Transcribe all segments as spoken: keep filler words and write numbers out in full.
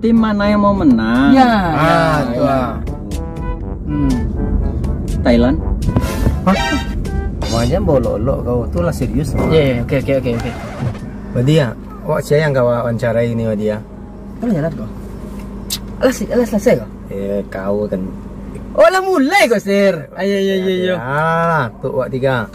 Tim mana yang mau menang? Ya, ah, ya, tu ya. Ah. Hmm. Thailand. Hah? Banyak bolok-olok kau. Tu lah serius. Ya, ya, oke, oke, oke, oke. Wadia, awak siapa yang kau wawancarai ni, Wadia? Kau lah jalan kau. Alah, si- alah selesai kau? Eh, kau kan. Oh, lah mulai kau, Sir. Ayo, ayo, ayo, ayo. Ah, tu awak tiga.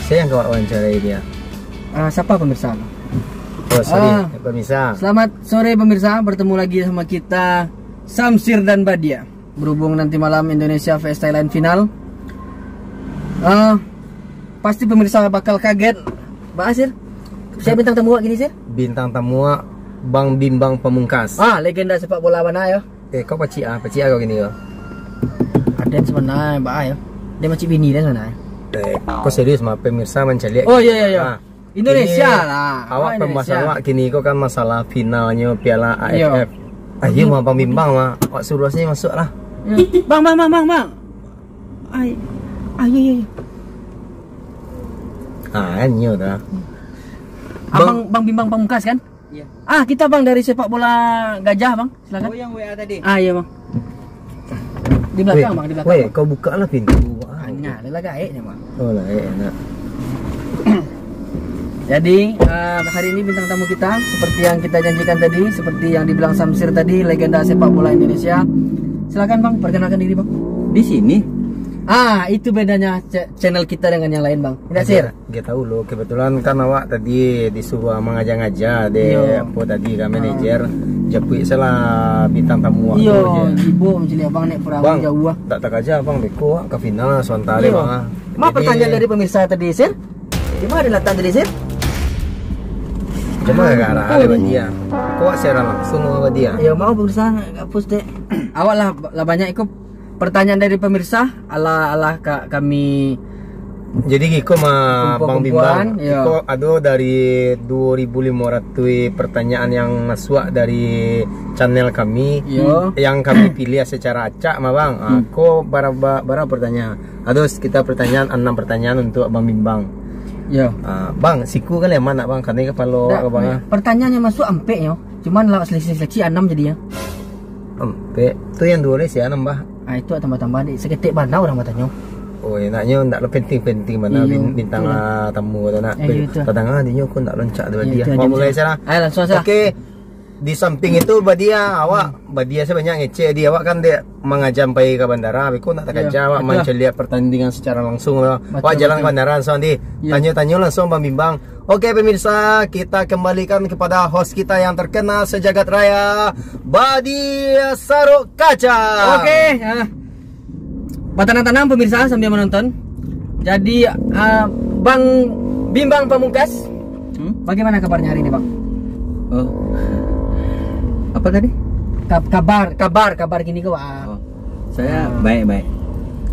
Siapa yang kau wawancarai dia? Ah, siapa pemirsa? Oh, sorry, ah, pemirsa. Selamat sore pemirsa, bertemu lagi sama kita Samsir dan Badia. Berhubung nanti malam Indonesia versus Thailand final. Ah, pasti pemirsa bakal kaget. Ba, Sir? Siapa bintang tamu awak kini, Sir? Bintang tamu awak Bang Bimbang Pamungkas. Ah, legenda sepak bola bana yo. Eh, kau pacik ah, pacik ah kau kini kau. Aden sebenarnya, ba, yo. Dia macik bini dia sebenarnya. Eh, kau serius mah, pemirsa mancaliak. Oh, iya, iya, iya. Ah, Indonesia kini lah. Awak, ah, Indonesia. Pembahasan awak kini kau kan masalah finalnyo Piala, iyo, A F F. Ah, iyo, mah, Bang Bimbang mah. Awak suruah saja masuk lah. Bang, bang, bang, bang, bang. Ai, ayo, ayo, ayo. Ah, kan, iyo dah. Abang, Bang Bimbang Pamungkas kan? Iya. Ah, kita, Bang, dari sepak bola Gajah, Bang. Silakan. Oh, yang W A tadi? Ah, iya, Bang. Di belakang, weh, Bang, di belakang, weh, Bang. Kau buka lah pintu, Bang. Hanya, dia lah gaeknya, Bang. Oh, lah, eh, enak. Jadi, eh, hari ini bintang tamu kita, seperti yang kita janjikan tadi, seperti yang dibilang Samsir tadi, legenda sepak bola Indonesia. Silakan, Bang, perkenalkan diri, Bang. Di sini? Ah, itu bedanya cha-, channel kita dengan yang lain, Bang. Tidak, Sir? Gak tahu lo, kebetulan kan awak tadi disuruh mangaja-ngaja dek, iyo, apo tadi kan, ah, manajer, japuik salah bintang tamu awak tu. Iyo, je. Ibo mancaliak abang naik perahu, Bang, jauah ah. Tak takaja abang beko awak ka final lah, suanta deh, iyo, Bang, ah. Mah jadi pertanyaan dari pemirsa tadi, Sir? Di mana datang tadi, Sir? Cuma gara-gara ada dia. Kau awak siaran langsung sama dia. Iyo, maaf pemirsa, hapus dek. Awak lah, lah banyak ikut pertanyaan dari pemirsa, alah, alah ka-, kami. Jadi, iko mah, Bang Bimbang, kumpulan, iyo. Iko ado dari dua ribu lima ratus pertanyaan yang masuk dari channel kami, iyo, yang kami pilih secara acak mah, Bang. Ah, hmm, ko bara-, ba-, bara pertanyaan? Ado sekitar pertanyaan, enam pertanyaan untuk Bang Bimbang. Iyo. Ah, Bang, siku kan leman nak, Bang, karena kepala awak, Bang, ah. Pertanyaan yang masuk ampek, yo. Cuman lah seleksi-seleksi anam jadi, ya. Ampek. Tu yang dua belas ya, anam, bah. Ah, itu tambah-tambah, dek. Saketek bana urang batanyo. Oh, enaknyo ndak lo penting-penting bana. Iyo, bin-, bintang, betul lah, ah, tamu tu nak. Eh, iyo, betul. Tadanga dinyo ko ndak loncak tu. Iyo, dia. Itu aja. Mau mulai, bisa. Salah. Ayo, langsung saja. Oke. Di samping itu, Badia, awak, hmm, Badia sebanyak ngecek di awak kan dek mangajam pai ka bandara, beko ndak takaja, iyo, awak, betul, mancaliak pertandingan secara langsung lah. Betul, awak jalan, betul, ka bandara langsung nanti. Iyo. Tanyo-tanyo langsung Bang Bimbang. Oke, pemirsa, kita kembalikan kepada host kita yang terkenal sejagat raya, Badia Saruk Kaca. Oke, ah. Batanang-tanang pemirsa sambil menonton. Jadi, ah, Bang Bimbang Pamungkas, hmm? Bagaimana kabarnya hari ini, Bang? Oh. Apa tadi? Ka-, kabar, kabar, kabar kini ko, ah. Oh. Saya, ah, baik, baik.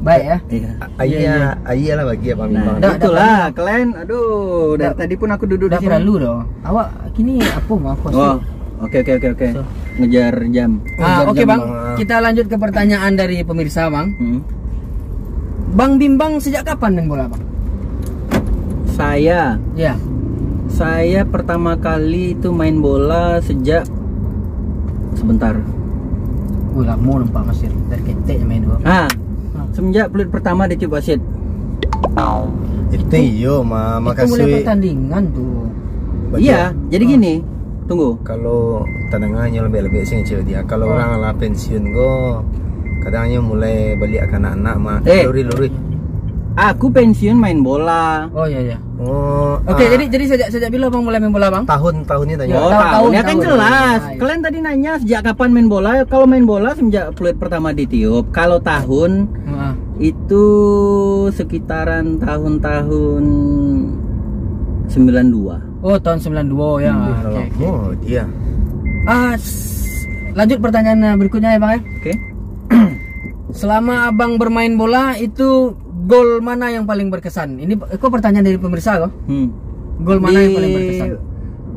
Baik, ya? Iya. A-, iya, iya, iya lah bagi Abang Bimbang. Nah, itulah, kalian, aduh, dari tadi pun aku duduk di sini. Ndak perlu doh. Awak kini apa, Bang? Apa sih? Oh, oke, oke, oke, oke. So. Ngejar jam. Ah, oke, Bang. Kita lanjut ke pertanyaan dari pemirsa, Bang. Hmm. Bang Bimbang sejak kapan main bola, Bang? Saya? Ya. Saya pertama kali itu main bola sejak, sebentar. Oh, lamo nampak masih dari ketek main bola. Ah, ah, semenjak peluit pertama ditiup wasit. Itu iyo, ma-, itu mulai makasui pertandingan tu. Iya, jadi, ah, gini, tunggu. Kalau tadanganyo lebih-lebih sih, Cil, dia. Kalau, ah, orang lah pensiun ko, kadangnyo mulai baliak ka anak-anak mah. Eh. Luri, luri. Aku pensiun main bola. Oh, iya, iya. Oh, oke, ah, jadi, jadi sejak, sejak bila Abang mulai main bola, Bang? Tahun, tahun ni tanya. Ya, oh, tahun, tahun, tahun kan jelas. Ah, iya. Kalian tadi nanya sejak kapan main bola. Kalau main bola semenjak peluit pertama ditiup. Kalau tahun, ah, itu sekitaran tahun-tahun sembilan dua. Oh, tahun sembilan dua ya. Hmm, oke, oke. Oh, iya. Ah, s-, lanjut pertanyaan, eh, berikutnya ya, Bang, ya. Oke. Selama abang bermain bola itu, gol mana yang paling berkesan? Ini, kok pertanyaan dari pemirsa kok? Hmm. Gol mana yang paling berkesan?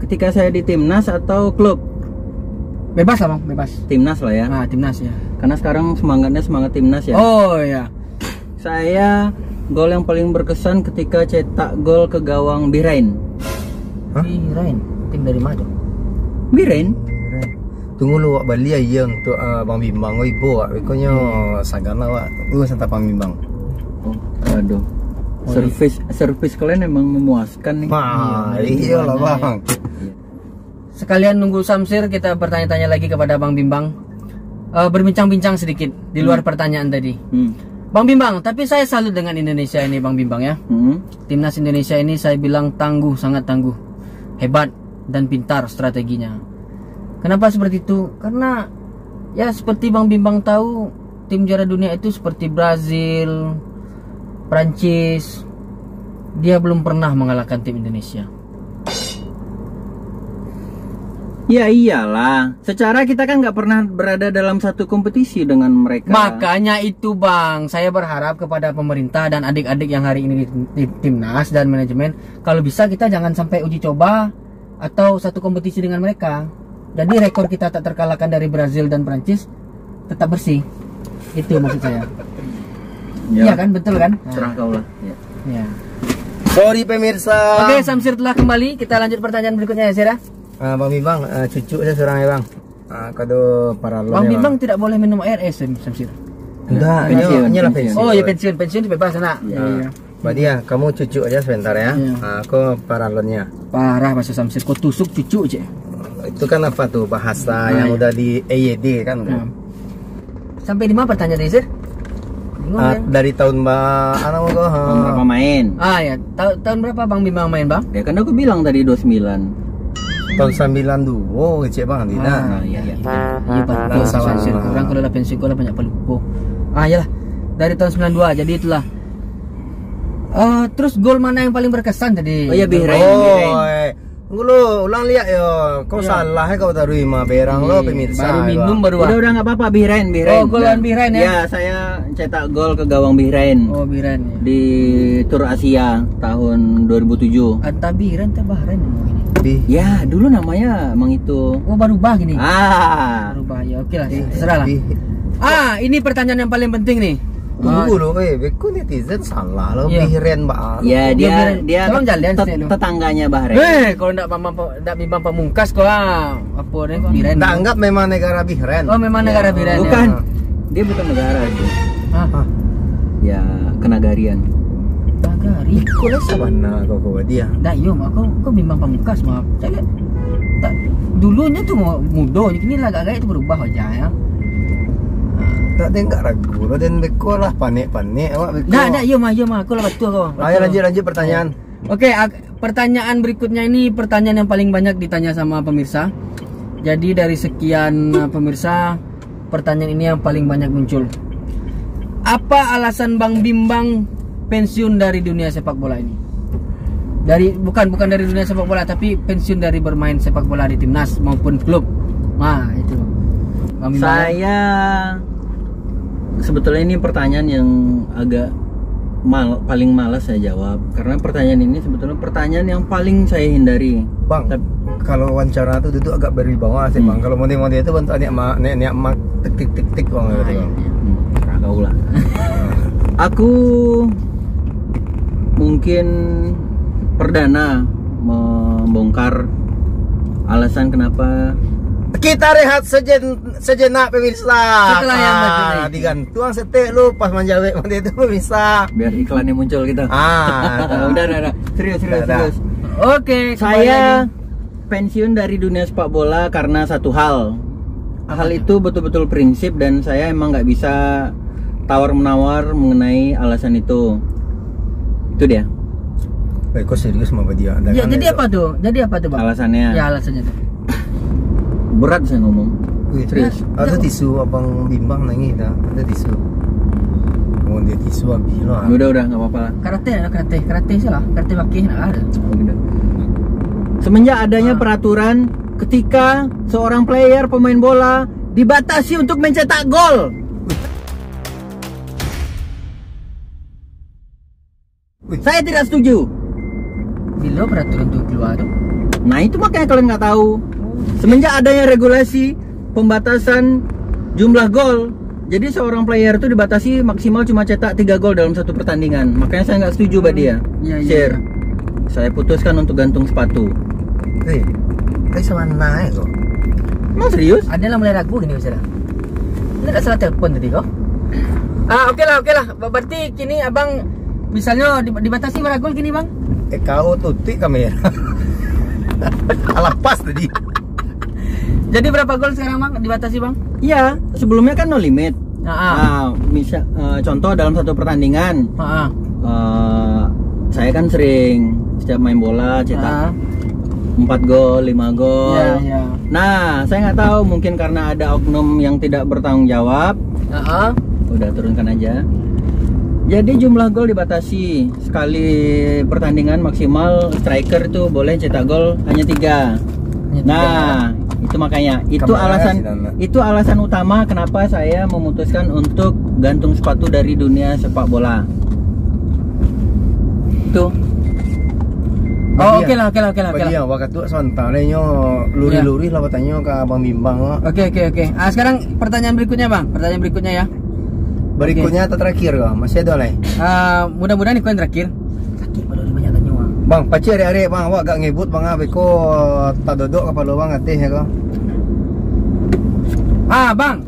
Ketika saya di timnas atau klub? Bebas lah, Bang, bebas. Timnas lah ya. Ah, timnas ya. Karena sekarang semangatnya semangat timnas ya. Oh ya. Saya, gol yang paling berkesan ketika cetak gol ke gawang Bahrain. Hah? Bahrain. Tim dari mana tu? Bahrain. Tunggu lu, wak bali aia untuak, ah, Bang Bimbang. Oi, bo, wak. Bekonyo sagan lah, wak. Tunggu santa Bang Bimbang. Oh, aduh. Oh, servis, servis kalian emang memuaskan nih. Wah, iya, iyalah, Bang. Iya. Sekalian nunggu Samsir, kita bertanya-tanya lagi kepada Bang Bimbang. Eh, berbincang-bincang sedikit di luar pertanyaan tadi. Hmm. Bang Bimbang, tapi saya salut dengan Indonesia ini, Bang Bimbang, ya. Hmm. Timnas Indonesia ini saya bilang tangguh, sangat tangguh. Hebat dan pintar strateginya. Kenapa seperti itu? Karena, ya, seperti Bang Bimbang tahu, tim juara dunia itu seperti Brazil, Prancis, dia belum pernah mengalahkan tim Indonesia. Ya iyalah, secara kita kan nggak pernah berada dalam satu kompetisi dengan mereka. Makanya itu, Bang, saya berharap kepada pemerintah dan adik-adik yang hari ini di, di timnas dan manajemen, kalau bisa kita jangan sampai uji coba atau satu kompetisi dengan mereka. Jadi rekor kita tak terkalahkan dari Brazil dan Prancis tetap bersih. Itu maksud saya. Ya. Iya kan, betul kan? Nah. Serah kau lah. Ya. Ya. Sorry, pemirsa. Oke, Samsir telah kembali. Kita lanjut pertanyaan berikutnya ya, Sir, ya. Ah, Bang Bimbang, ah, cucuk saya seorang ya, Bang. Ah, kado paralon Bang ya, Bimbang Bang. Tidak boleh minum air es, Sam-, Samsir. Enggak, pensiun, ini, ini lah pensiun. Pensiun. Oh, ya pensiun, pensiun bebas, nak. Ya. Ya, ya. Mbak Dia, kamu cucuk aja sebentar ya. Ya. Ah, aku paralonnya. Parah bahasa Samsir, kau tusuk cucuk je. Itu kan apa tuh bahasa yang udah di E Y D kan? Ya. Sampai di mana pertanyaan tadi, Sir? Bingung, ah, ya. Dari tahun ba-, anu kok, ha. Tahun berapa main? Ah, ya. Ta-, tahun berapa Bang Bimbang main, Bang? Ya, kan aku bilang tadi dua sembilan. Tahun sembilan dua, kecil Bang, tidak. Ah, iya, iya. Iya, Bang. Nah, salah. Pensiun kurang, kalau lah pensiun kurang banyak pelupo. Ah, iyalah. Dari tahun sembilan dua, jadi itulah. Eh, terus gol mana yang paling berkesan tadi? Oh, iya, Bahrain, Bahrain. Oh, eh. Tunggu lu, ulang liak yo. Kau salah eh, kau taruh ima berang lo, pemirsa. Baru minum, baru. Udah, udah, nggak apa-apa, Bahrain, Bahrain. Oh, gol lawan Bahrain, ya? Ya, saya cetak gol ke gawang Bahrain. Oh, Bahrain, ya. Di Tour Asia tahun dua ribu tujuh. Antah Bahrain, antah Bahrain namanya. Ya, dulu namanya emang itu. Oh, berubah gini? Ah. Berubah, ya, oke lah, terserah lah. Ah, ini pertanyaan yang paling penting nih. Tunggu dulu, eh, beko netizen salah lo, Bahrain, Bang. Ya, dia, dia tetangganya Bahrain. Eh, kalau ndak Bambang, ndak Bambang Pamungkas kok, ah, apa deh, Bahrain. Ndak anggap memang negara Bahrain. Oh, memang negara Bahrain, ya. Bukan. Dia bukan negara itu. Hah? Ya, kenagarian. Nagari. Iko lah sabana kau, kau dia. Ndak, iyo, mak, kau, kau Bambang Pamungkas, mak. Cak lihat. Tak, dulunya tu mudo, kini lah agak-agak tu berubah wajah, ya. Tak, dia enggak ragu lo, dan beko lah panik-panik awak beko. Ndak, ndak, iyo mah, iyo mah, aku lah batua kau. Ayo, lanjut, lanjut pertanyaan. Oke, ak-, pertanyaan berikutnya ini pertanyaan yang paling banyak ditanya sama pemirsa. Jadi dari sekian, eh, pemirsa, pertanyaan ini yang paling banyak muncul. Apa alasan Bang Bimbang pensiun dari dunia sepak bola ini? Dari, bukan, bukan dari dunia sepak bola, tapi pensiun dari bermain sepak bola di timnas maupun klub. Nah, itu. Bang Bimbang. Saya, sebetulnya ini pertanyaan yang agak mal-, paling malas saya jawab, karena pertanyaan ini sebetulnya pertanyaan yang paling saya hindari. Bang, tap- kalau wawancara tu duduk agak berwibawa sih, Bang. Kalau mode-mode itu bentuk niat ma-, niat, niat mak, tik, tik, tik, tik, Bang, gitu, Bang. Iya. Hmm, terserah kau lah. Aku mungkin perdana membongkar alasan kenapa. Kita rehat sejen-, sejenak, pemirsa. Setelah yang berikut ini. Digantung. Tuang setek lu pas manjawek mode itu bisa. Biar iklannya muncul gitu. Ah, udah, udah, udah. Serius, serius, serius. Oke, saya pensiun dari dunia sepak bola karena satu hal. Hal itu betul-betul prinsip dan saya emang nggak bisa tawar-menawar mengenai alasan itu. Itu dia. Eh, kok serius sama dia? Ya, jadi apa tuh? Jadi apa tuh, Bang? Alasannya. Ya, alasannya tuh. Berat saya ngomong. Wih, serius. Ada tisu, abang bimbang nangis dah. Ada tisu. Oh, dia tisu habis lah. Udah, udah, nggak apa-apa lah. Karate, ada karate, karate salah, karate bakeh nak ada. Oh, gitu. Semenjak adanya peraturan, ketika seorang player pemain bola dibatasi untuk mencetak gol. Saya tidak setuju. Bilo peraturan tu keluar tu? Nah, itu makanya kalian nggak tahu. Semenjak adanya regulasi pembatasan jumlah gol, jadi seorang player tu dibatasi maksimal cuma cetak tiga gol dalam satu pertandingan. Makanya saya nggak setuju, Badia. Iya, iya, Sir, iya. Saya putuskan untuk gantung sepatu. Hei, tapi sama naik kok. Emang serius? Ada lah mulai ragu gini, misalnya. Ini tak salah telepon tadi kok. Ah, oke lah, oke lah. Ba-, berarti kini abang misalnya di-, dibatasi berapa gol kini, Bang? Eh, kau tutup kamera. Alah, pas tadi. Jadi berapa gol sekarang, Bang, dibatasi, Bang? Iya, sebelumnya kan no limit. Ah, ah. Ah, misal, eh, contoh dalam satu pertandingan, ah, ah, eh, saya kan sering setiap main bola cetak, ah, empat gol, lima gol. Iya, iya. Nah, saya nggak tahu, mungkin karena ada oknum yang tidak bertanggung jawab. Ah, ah. Udah, turunkan aja. Jadi jumlah gol dibatasi. Sekali pertandingan maksimal striker tuh boleh cetak gol hanya tiga. Hanya tiga. Nah, itu makanya, itu alasan, itu alasan utama kenapa saya memutuskan untuk gantung sepatu dari dunia sepak bola. Tuh. Oh, oke lah, oke lah, oke lah, oke lah. Bagi yang wakatu sementara nyo lurih-lurih lah batanyo ka Abang Bimbang lah. Oke, oke, oke. Ah, sekarang pertanyaan berikutnya, Bang. Pertanyaan berikutnya ya. Berikutnya atau terakhir kah? Masih ada lai? Ah, mudah-mudahan iko yang terakhir. Sakik pado banyak tanyo, ah. Bang, pacik arek-arek, Bang. Awak agak ngebut, Bang, ah. Beko tadodok kapalo Bang ateh ko. Ah, Bang.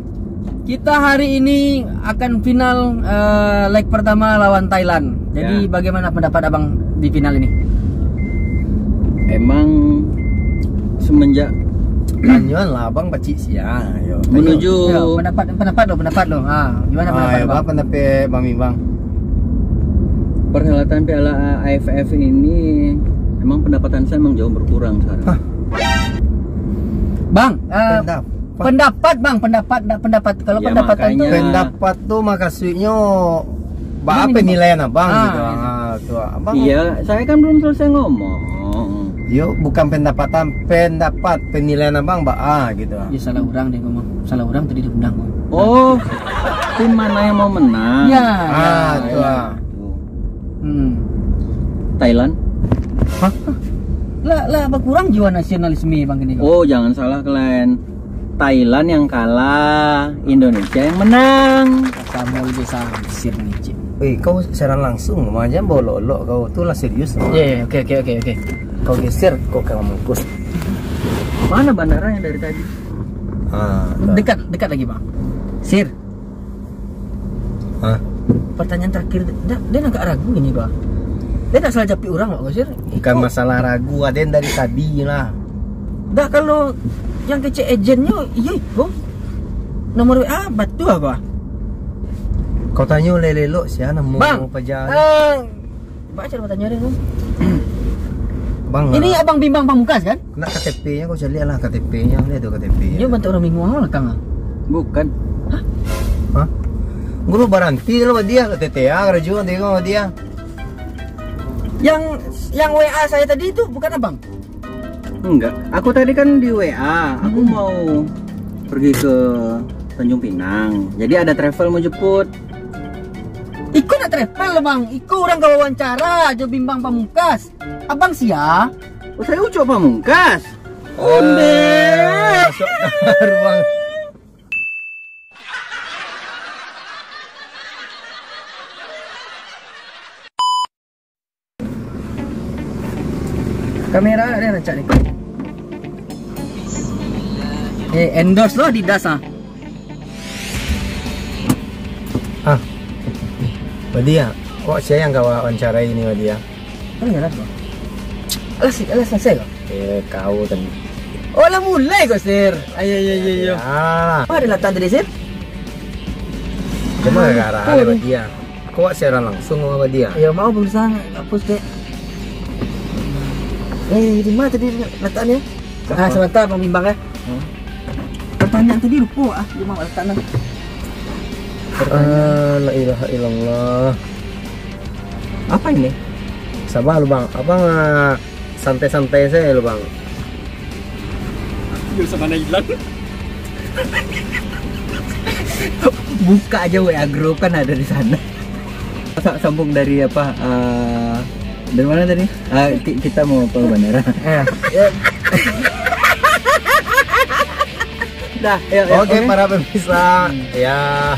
Kita hari ini akan final, eh, leg pertama lawan Thailand. Jadi, ya, bagaimana pendapat Abang di final ini? Emang semenjak Tanyoan lah, Abang pacik sia. Yo, menuju, yo, pendapat, pendapat lo, pendapat lo. Ha, gimana pendapat Abang? Pendapat Bang Mimbang. Perhelatan Piala A F F ini, emang pendapatan saya emang jauh berkurang sekarang. Hah? Bang, eh, pendapat. Pendapat, Bang, pendapat, ndak pendapat. Kalau ya, pendapatan tu, makanya. Pendapat tu makasudnyo, ba-, apa penilaian Abang gitu? Ah, tu, Abang. Iya, saya kan belum selesai ngomong. Yo, bukan pendapatan, pendapat, penilaian Abang ba-, ah, gitu. Ya, salah urang deh, ngomong. Salah urang tadi diundang, Bang. Oh, tim mana yang mau menang? Ya, ah, ya, tu, ya. Hmm. Thailand. Hah? Lah, lah, bakurang jiwa nasionalisme Bang kini, Bang. Oh, jangan salah kalian. Thailand yang kalah, Indonesia yang menang. Kamu lebih samsir ni, Cik. Weh, kau siaran langsung, macam bolok-olok kau. Tu lah serius. Ya, ya, oke, oke, oke, oke. Kau geser, kau ka mangkus. Mana bandara yang dari tadi? Ah, dah. Dekat, dekat lagi, Bang. Sir. Hah? Pertanyaan terakhir, dah, dia agak ragu ini, Bang. Dia nak salah japik urang, Bang, Sir. Bukan masalah ragu, ada yang dari tadi lah. Dah, kalau yang kecek ejennyo, iyo iko. Nomor W A, batua, Bang. Kau tanyo lelok sia namo Bang, paja. Eh, Bang, cara batanyo dia tu. Bang, ini ah, Abang Bimbang Pamungkas, kan? Nak K T P-nyo kau caliak lah, K T P-nyo, lihat tu K T P-nyo. Nyo bantuak urang binguang lah, Kang. Bukan. Hah? Hah? Guru baranti lo dia, K T T A karajo nanti kau dia. Yang, yang W A saya tadi itu bukan Abang? Enggak, aku tadi kan di W A, aku mau pergi ke Tanjung Pinang. Jadi ada travel mau jemput. Iko nak travel, Bang. Iko urang ka wawancara jo Bimbang Pamungkas. Abang sia? Oh, saya Ucok Pamungkas. Ondeh. Masuk ruang. Kamera ada rancak ni. Eh, endorse lo Adidas ah. Ah. Badia, kok sia yang kau wawancarai ni, Badia? Oh, iyalah, Bang. Alah, si-, alah, selesai lah. Eh, kau tadi. Oh, lah mulai kau, Sir. Ayo, ayo, ayo, ayo. Ya. Apa ada latan tadi, Sir? Cuma gara-gara ada Badia. Kau wak siaran langsung sama dia? Ya, mau berusaha hapus dek. Eh, di mana tadi letaknya? Ah, sebentar, Bang Bimbang, eh. Hmm. Pertanyaan tadi lupa, ah, di mana letaknya? Ah, la ilaha illallah. Apa ini? Sabar lu, Bang. Abang, ah, santai-santai saja lu, Bang. Yo, sama hilang. Buka aja W A group, kan ada di sana. Sa- sambung dari apa? Eh, dari mana tadi? Ah, ki- kita mau ke bandara. Eh, Dah, yuk, yuk, Oke, para pemirsa, ya.